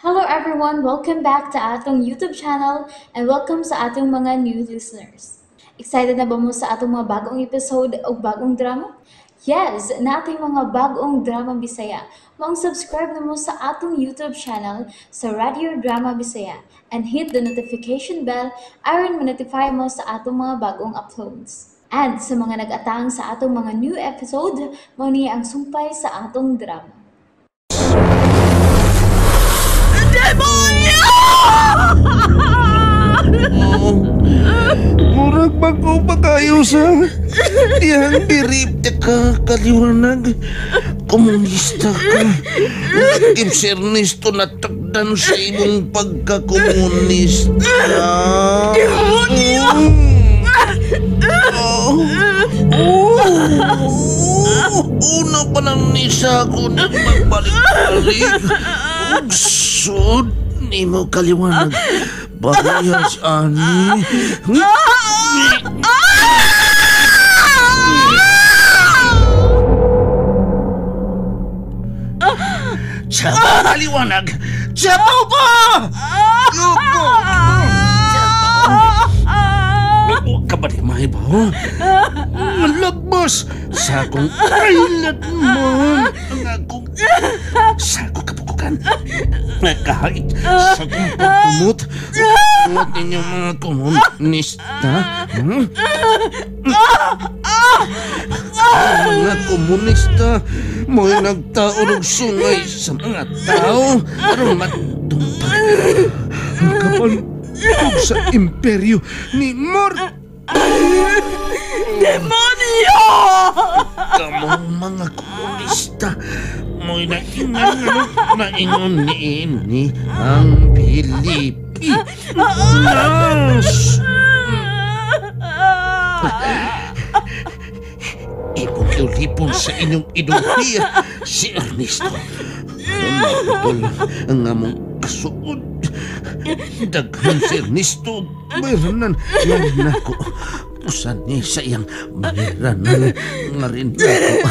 Hello everyone! Welcome back to atong YouTube channel and welcome sa atong mga new listeners. Excited na ba mo sa atong mga bagong episode o bagong drama? Yes! Nating mga bagong drama Bisaya. Maong subscribe na mo sa atong YouTube channel sa Radio Drama Bisaya and hit the notification bell aron ma-notify mo sa atong mga bagong uploads. And sa mga nag-atang sa atong mga new episode, mao ni ang sumpay sa atong drama. Demonyo! Murag bago pa kayo sa dihang biripte ka, kaliwanag. Komunista ka. Kim si Ernesto natagdan sa imong pagkakomunista. Demonyo! Una pa lang ni sa ako na magbalik-balik. Ugsod ni mo kaliwanag. Parehas, ani. Tsapaw, kaliwanag! Tsapaw pa! Loko! Huwag ka ba di mahibaw? Malagmas sa akong island mo. Ang akong sa akong kapukukan. Nakahait sa akong pagtumot. Tumot ninyong mga komunista. Mga komunista mo'y nagtaon og sungay sa mga tao aron matumpag ang kapantog sa imperyo ni Marcos. Demonyo! Kamong mga komunista mo'y naingon naingon niini ang Pilipinas. Ipong sa inyong idolhiya si Ernesto. Maputol ang among kasuod. Daghan si Ernesto. Bayranan nga nako. Usan ni sa iyang bayranan nga rin nako.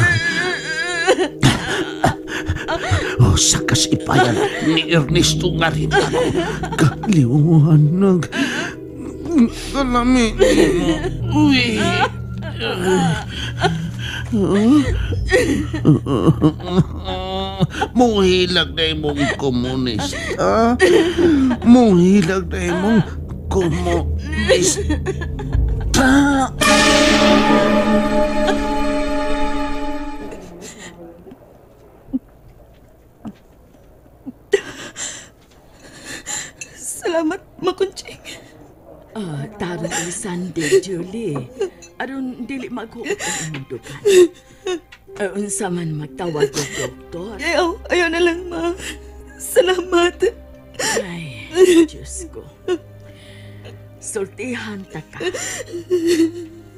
Oh, sakas ipayan ni Ernesto nga rin ako. Kaliwanag. Kalami mo. Uy. Muhilag na imong komunista. Muhilag na imong komunista. Salamat, Makunching. Tarong Alexander, Julie. Aron dili maghuot ang imong dukan. Unsa man magtawag og doktor. Ayaw na lang, ma. Salamat. Ay, Diyos ko. Sultihan ta ka.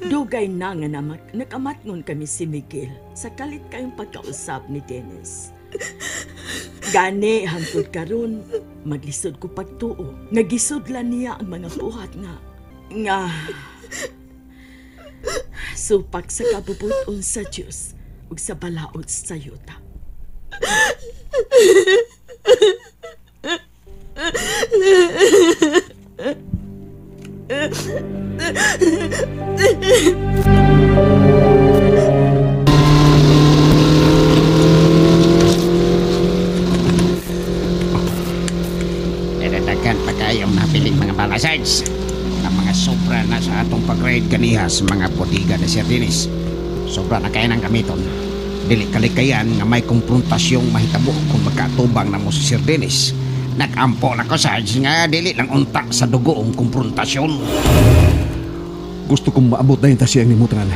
Dugay na nga nakamatngon kami si Miguel sa kalit kayong pagkausap ni Dennis. Gani, hangtod karon maglisod ko pagtuo. Nagisudlan niya ang mga buhat nga supak sa kabubuton sa Diyos ug sa balaod sa yuta. Dadaghan pa kayong nabiling mga balasards. Ang mga sobra na sa atong pag-raid kaniha sa mga bodega ni Sir Dennis. Sobra na kaya ng gamiton. Dili kalikayan nga may kumprontasyong mahitabo kung magkaatubang na mo si Sir Dennis. Nag-ampo na ko, Sarge, nga dili lang unta sa dugo ang kumprontasyon. Gusto kong maabot na yung tasiyang ni Mutran.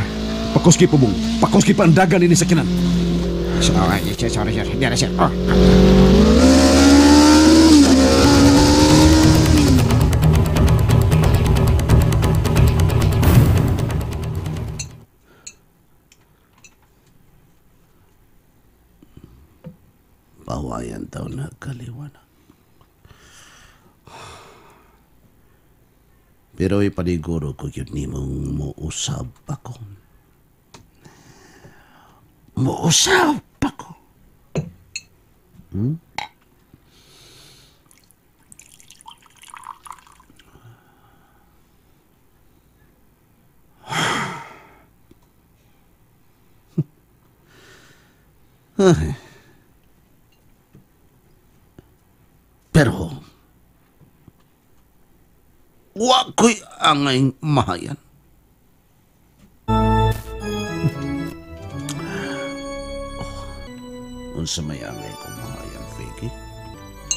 Pakuski po bong, pakuski pa ang dagan ini sa kinan. Sorry, sir. Dira, sir. Oh. Pawayan daw na kaliwanag. Pero ipaniguro ko yun ni mong muusap ako. Muusap ako. Ay. Pero wa ko'y angay mahayan. Oh, unsa may angay kong mahayan, Vicky?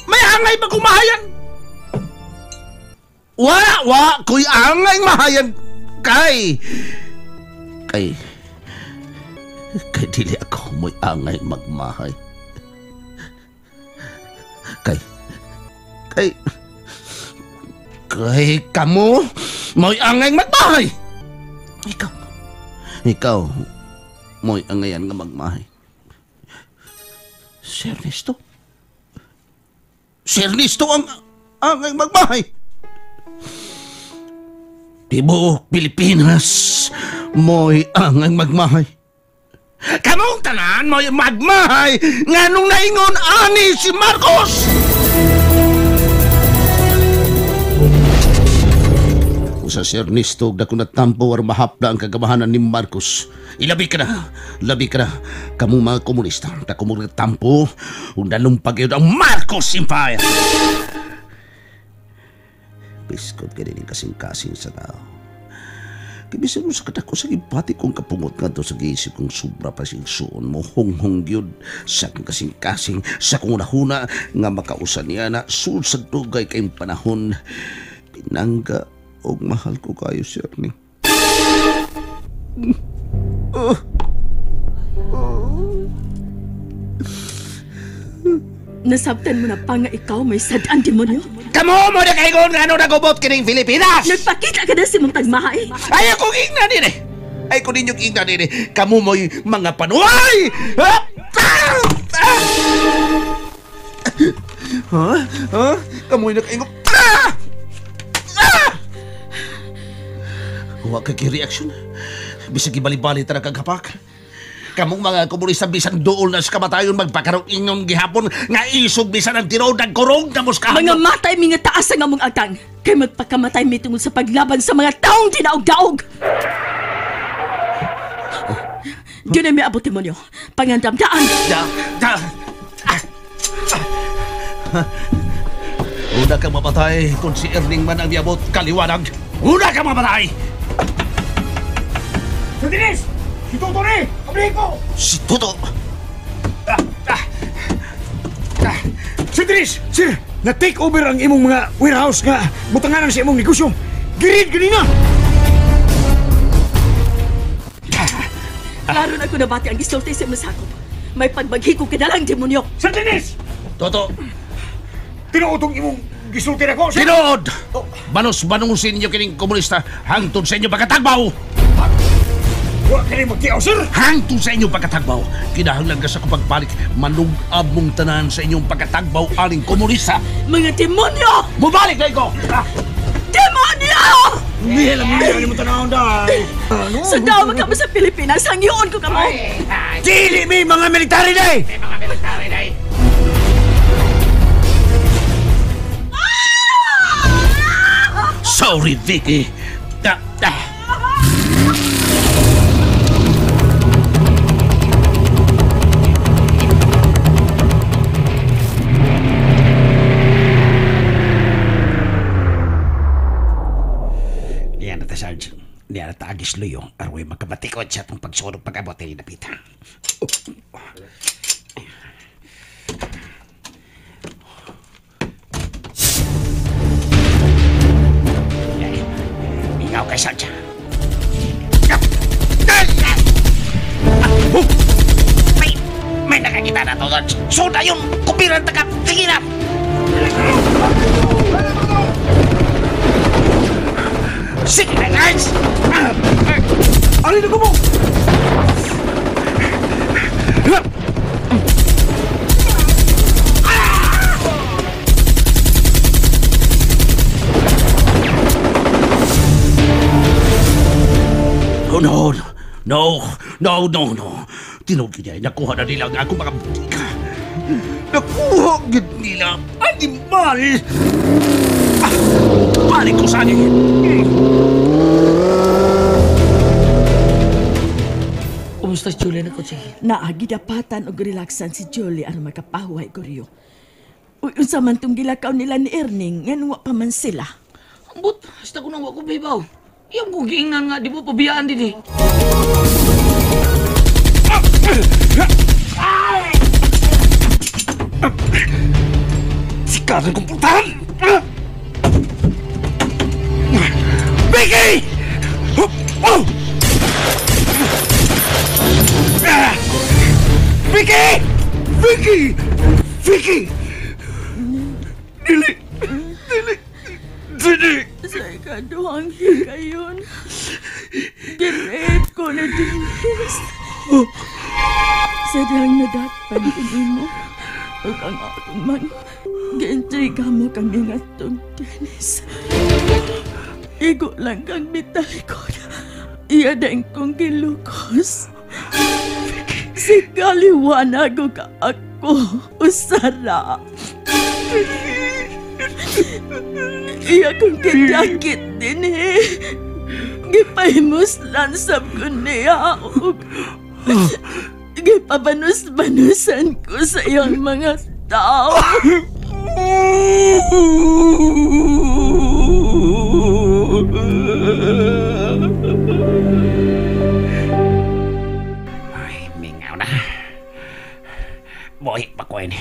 May angay ba kong mahayan? Wa ko'y angay mahayan kay dili ako mo'y angay magmahay. Kay kamo mo'y angay magmahay. Ikaw mo'y angayan nga magmahay. Si Ernesto ang angay magmahay. Tibuok Pilipinas mo'y angay magmahay. Kamong tanan mo'y magmahay nganong naingon ani si Marcos. Usa si Ernesto og dako natampo aron mahapla ang kagamahanan ni Marcos. Ilabi ka na, kamong mga komunista, dako mo natampo ug nalumpag gyud ang Marcos Empire. Biskot gani ning kasing-kasing sa tao. Kay bisan mo sa kadako sa gibati kong kapungot ngadto sa giisip kong sobra pa siyang suon mo honghong gyud sa akong kasing-kasing sa akong hunahuna nga makausa niya na sud sa dugay kayong panahon. Pinangga og mahal ko kayo, Sir Ernie. Nasabtan mo na pa nga ikaw may sad-an demonyo? Kamo mo na kaygon nga ano nagubot kining Pilipinas! Nagpakita ka na si mong tagmahay! Ay ako ingna din eh! Ay ko ninyong ingna din eh! Kamo mo'y mga panuay! Ha? Ha? Kamo'y nakaingop! Huwag kay reaksyon. Bisag ibali-bali tara kag hapak. Kamong mga komunista bisan duol na sa kamatayon magpakaroon inyong gihapon nga isog bisan ang tirood nagkurong na muskahan. Mga matay mi nga taas ang among agtang. Kay magpakamatay mi tungod sa paglaban sa mga taong dinaog-daog. Diyon ay may abot demonyo. Pangandamdaan. Una kang mapatay kung si Erning man ang niabot kaliwanag. Una kang mapatay! Sir Dennis! Si Toto ni! Ablihin ko! Si Toto! Sir Dennis! Sir! Na-take over ang imong mga warehouse nga butanganan sa imong negosyo. Girid ganina! Klaro na ko nabati ang gisulti sa imong sakop. May pagbaghi ko kadalang demonyo. Sir Dennis! Toto! Tinuod tong imong gisulti na ko, sir! Tinuod! Banos-banusin ninyo kining komunista hangtod sa inyo pagkatagbaw! Wa ka rin magtiaw, sir! Hangtod sa inyong pagkatagbaw! Kinahanglan ka sa akong pagbalik, manugab mong tanan sa inyong pagkatagbaw aling komunista! Mga demonyo! Mubalik na ikaw! Demonyo! Hindi mo tanahon dahil. Sa daw ka mo sa Pilipinas, hangyoon ko kamo! Dili mi mga military day! May mga military day! Sorry, Vicky. Niya na ta, Sarge. Niya na ta agis luyo. Arway magkabatikod siya itong pagsulong pag-abot ni Napita. Ingaw kay Sarge. May nakakita na to, Sarge. Suda yun! Kupiran ta ka! Sige na! Sige na, Sarge! Alin na ko mo! Oh, no, no, no, no, no. Tinuod gid ay nakuha na nila ang akong mga butika. Nakuha gid nila. Animal! Balik ko sa akin. Kumusta Kumusta si Julie na ko, Ching? Naagidapatan og relaxan si Julie aron makapahuway Goryo. Uy, unsa man tong gilakaw nila ni Erning, nganong wa pa man sila. Ambot, hasta ko nang wa ko babaw. Iyang kong giingnan nga, di mo pabiyaan din eh. Sikaran kong putahan! Vicky! Oh! Vicky! Vicky! Vicky! Dili! Dili! Dili! Sa ikaduhang higayon, girate ko na Dennis. Sa dihang nadakpan mo, ug ang akong man, giintriga mo kami nga itong Dennis. Igo lang kang mitalikod. Iya din kong gilukos. Si kaliwanag ka ako, usara. Iya kong kidakit din eh. Gipahimuslan sab ko niya. Gipabanus-banusan ko sa iyang mga tao. Ay, mingaw na. Buhi pa ko ini.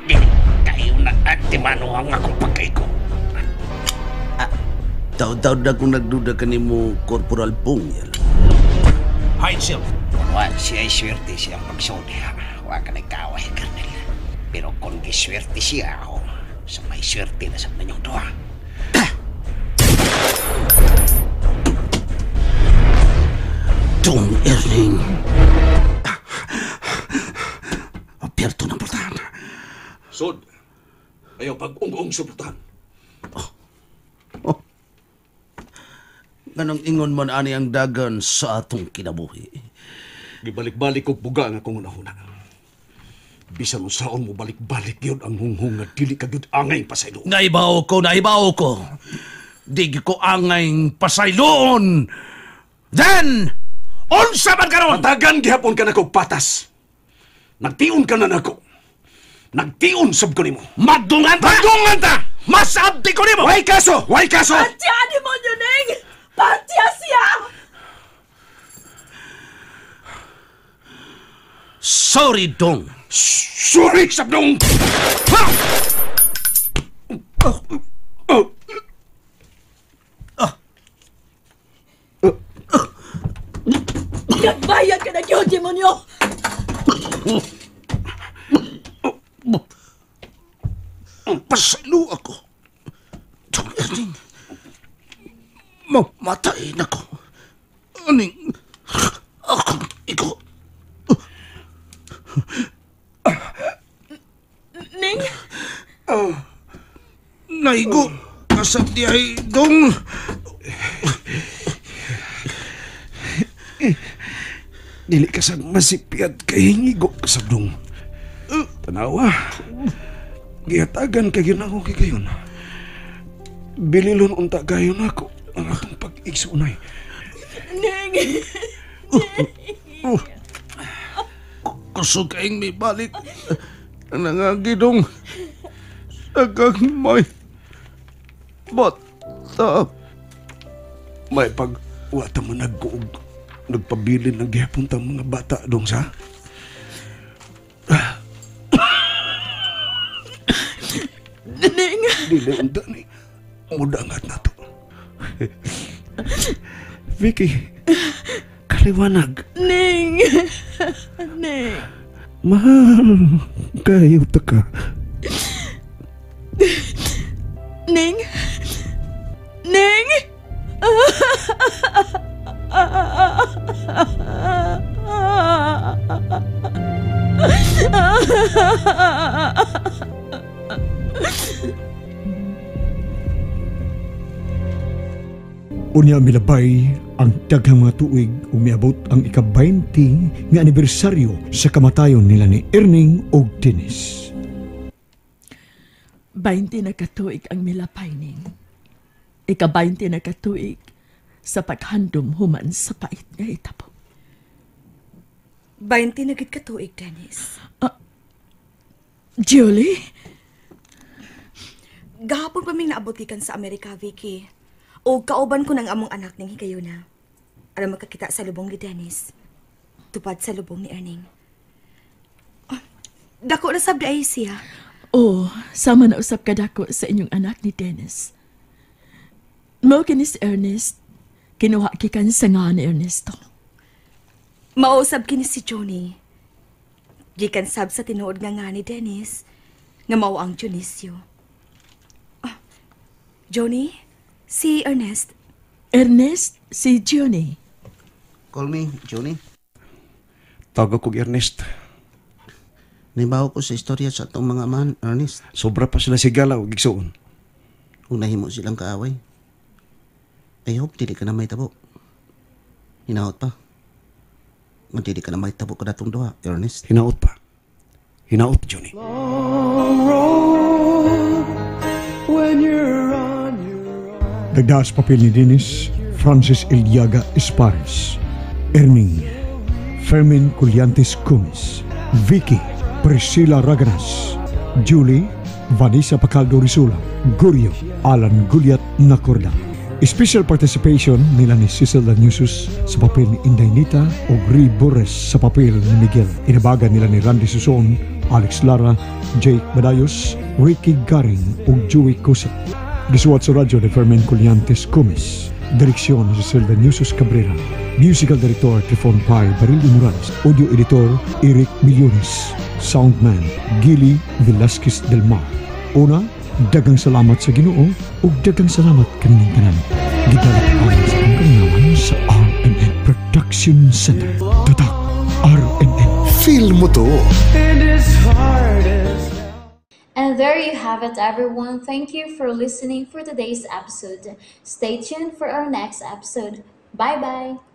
Dili kayo na antimano ang akong pagkaiko. Taon-taon na kung nagduda ka ni mo, Corporal Pungyal. Hide self. Wa siya ay swerte siyang pagsulti. Wa ka nagkaway, Colonel. Pero kung giswerte siya ako, sa may swerte na sa nanyong duha. Dong Erling. Aperto ng portahan. Sod, ayaw pag-ung-ung sa portahan. Oh. Nganong ingon man ani ang dagan sa atong kinabuhi. Gibalik-balik og buga nga akong unahuna. Bisan unsaon mo balik-balik yun ang hunghong nga dili ka gyud angay pasayloon. Naibaw ko, naibaw ko. Di ko angay pasayloon. Then, unsa man karon? Patagan gihapon ka nako patas. Nagtion ka na nako. Nagtion sab ko nimo. Magdungan ta! Magdungan ta! Masabti ko nimo! Way kaso! Way kaso! Patya ni mo, Yuning! Patya siya! Sorry, Dong. Sorry, sabdong! Ha! Nagbayad ka na yun, demonyo! Pasaylo ako. Dong Erning, mamatay na ko. Aning akong iko. Ning? Naigo, kasab di ay dong. Dili ka sa masipiyat kay hingigo kasab dong. Tanawa, gihatagan kay ginako kay kayon. Bililon unta gayon ako ang atong pag-igsunay. Ning! Kusog kayong may balik. Nangagidong sagagmay. Bata. May pag wata mo nagkuog. Nagpabilin ng gihapon tang mga bata dong sa. Ning! Dili unta ni. Mudangat na to. Vicky, kaliwanag. Ning! Ning! Mahal kayo taka. Ning! Ning! Unya milabay ang daghang mga tuig ug miabot ang ika-20 nga anibersaryo sa kamatayon nila ni Erning ug Dennis. 20 na katuig ang milapay ning. Ika-20 na katuig sa paghandom human sa pait nga itabo. 20 na gid ka tuig, Dennis. Julie? Gahapon pa ming naabot gikan sa Amerika, Vicky. O kauban ko ng among anak ning higayuna. Aron makakita sa lubong ni Dennis. Tupad sa lubong ni Erning. Oh, dako na sab ay siya. Oh, sama na usab kadako sa inyong anak ni Dennis. Mao kini si Ernest. Kinuha gikan sa nga ni Ernesto. Mausab kini si Johnny. Gikan sab sa tinuod nga nga ni Dennis nga mao ang Dionisio. Ah, Johnny, si Ernest. Ernest, si Johnny. Call me, Johnny. Tawag kog Ernest. Nibaw ko sa istorya sa atong mga amahan, Ernest. Sobra pa sila sigala og igsuon. Kung nahimo silang kaaway. I hope dili ka na mahitabo. Hinaot pa. Nga dili ka na mahitabo kanatong duha, Ernest. Hinaot pa. Hinaot, Johnny. Dagdaas papel ni Dennis, Francis Ildiaga Espares, Erning, Fermin Collantes Gomez, Vicky, Priscilla Raganas, Julie, Vanessa Pacaldo Rizula, Guryo, Alan Guliat Nacorda. Special participation nila ni Cecil Lanusus sa papel ni Inday Nita o Gri Borres sa papel ni Miguel. Inabagan nila ni Randy Suson, Alex Lara, Jake Badayos, Ricky Garing ug Joey Cosat. Gisuwat sa radyo ni Fermin Collantes Gomez. Direksyon ni Cecil Danusus Cabrera. Musical Director Trifon Pai Barillo Morales. Audio Editor Eric Millones. Soundman Gili Velasquez del Mar. Una, daghang salamat sa Ginoo ug daghang salamat kaninyong tanan. Gidalit alang sa atong kalingawan sa RMN Production Center. Tatak RMN. Feel mo to. And there you have it, everyone. Thank you for listening for today's episode. Stay tuned for our next episode. Bye bye.